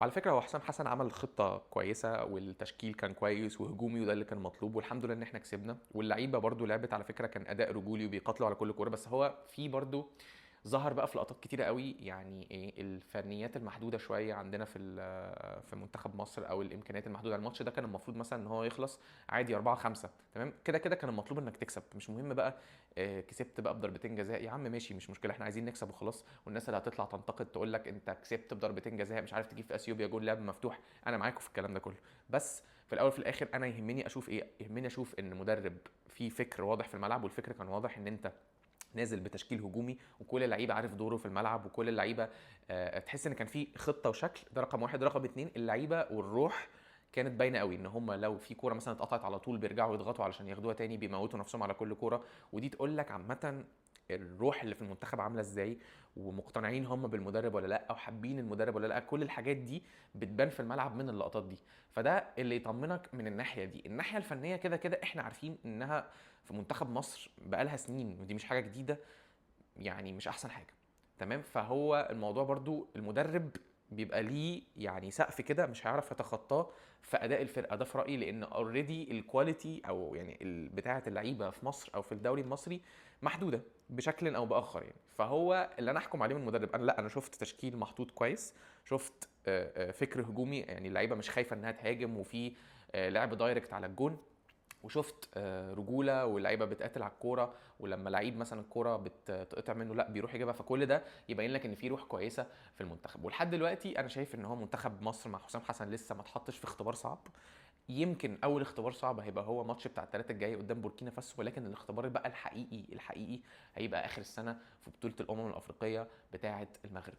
على فكرة هو حسام حسن عمل خطه كويسه، والتشكيل كان كويس وهجومي، وده اللي كان مطلوب، والحمد لله ان احنا كسبنا. واللعيبة برضو لعبت على فكره، كان اداء رجولي وبيقاتلوا على كل كوره. بس هو في برضو ظهر بقى في لقطات كتيرة قوي، يعني ايه الفنيات المحدودة شوية عندنا في في منتخب مصر، او الامكانيات المحدوده. الماتش ده كان المفروض مثلا ان هو يخلص عادي 4-5، تمام كده كده كان المطلوب انك تكسب، مش مهم بقى كسبت بقى بضربتين جزاء يا عم ماشي، مش مشكله، احنا عايزين نكسب وخلاص. والناس اللي هتطلع تنتقد تقول لك انت كسبت بضربتين جزاء، مش عارف تجيب في اثيوبيا جول، لعب مفتوح، انا معاكم في الكلام ده كله. بس في الاول وفي الاخر انا يهمني اشوف ايه؟ يهمني اشوف ان مدرب فيه فكر واضح في الملعب، والفكر كان واضح ان انت نازل بتشكيل هجومي، وكل اللعيبة عارف دوره في الملعب، وكل اللعيبة تحس ان كان في خطه وشكل. ده رقم واحد. رقم اتنين، اللعيبة والروح كانت باينة قوي، ان هم لو في كورة مثلا اتقطعت على طول بيرجعوا يضغطوا علشان ياخدوها تاني، بيموتوا نفسهم على كل كوره. ودي تقول لك عامة الروح اللي في المنتخب عامله ازاي، ومقتنعين هم بالمدرب ولا لا، او حابين المدرب ولا لا. كل الحاجات دي بتبان في الملعب من اللقطات دي، فده اللي يطمنك من الناحية دي. الناحية الفنية كده كده احنا عارفين انها في منتخب مصر بقالها سنين، ودي مش حاجة جديده، يعني مش احسن حاجه، تمام. فهو الموضوع برضو المدرب بيبقى ليه يعني سقف كده مش هيعرف يتخطاه في اداء الفرقة، ده في رايي، لان already ال quality او يعني بتاعه اللعيبة في مصر او في الدوري المصري محدودة بشكل او باخر يعني. فهو اللي انا احكم عليه من المدرب، انا لا، انا شفت تشكيل محطوط كويس، شفت فكر هجومي، يعني اللعيبة مش خايفة انها تهاجم، وفي لعب direct على الجون، وشفت رجوله واللعيبة بتقاتل على الكوره، ولما لعيب مثلا الكورة بتقطع منه لا بيروح يجيبها. فكل ده يبين لك ان في روح كويسة في المنتخب. ولحد دلوقتي انا شايف ان هو منتخب مصر مع حسام حسن لسه ما اتحطش في اختبار صعب. يمكن اول اختبار صعب هيبقى هو ماتش بتاع الثلاثة الجاي قدام بوركينا فاسو، ولكن الاختبار بقى الحقيقي الحقيقي هيبقى اخر السنة في بطوله الامم الافريقية بتاعه المغرب.